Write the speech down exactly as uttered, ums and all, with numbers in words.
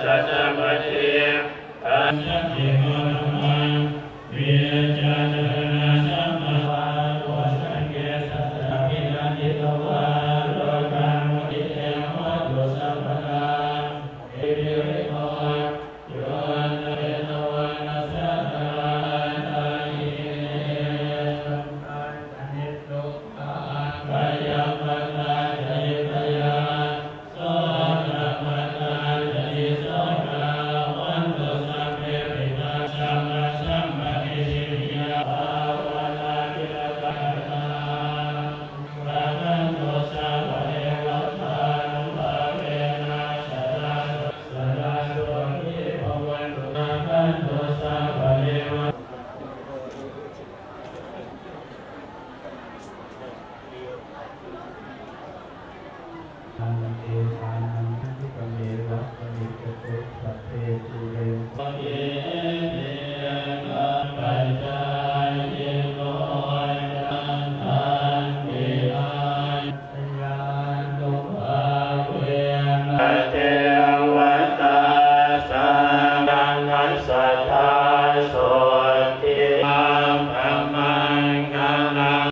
Saddhammaṭṭhena vijjācaraṇasamā- Abhivādanasīlissa niccaṃ vuḍḍhāpacāyino abhinanditvā rogā mucciṃ hotu sabbadā. Itipi so yo taṃ jetvā Ante sānantarikamevapaṭiccato sabbe pūre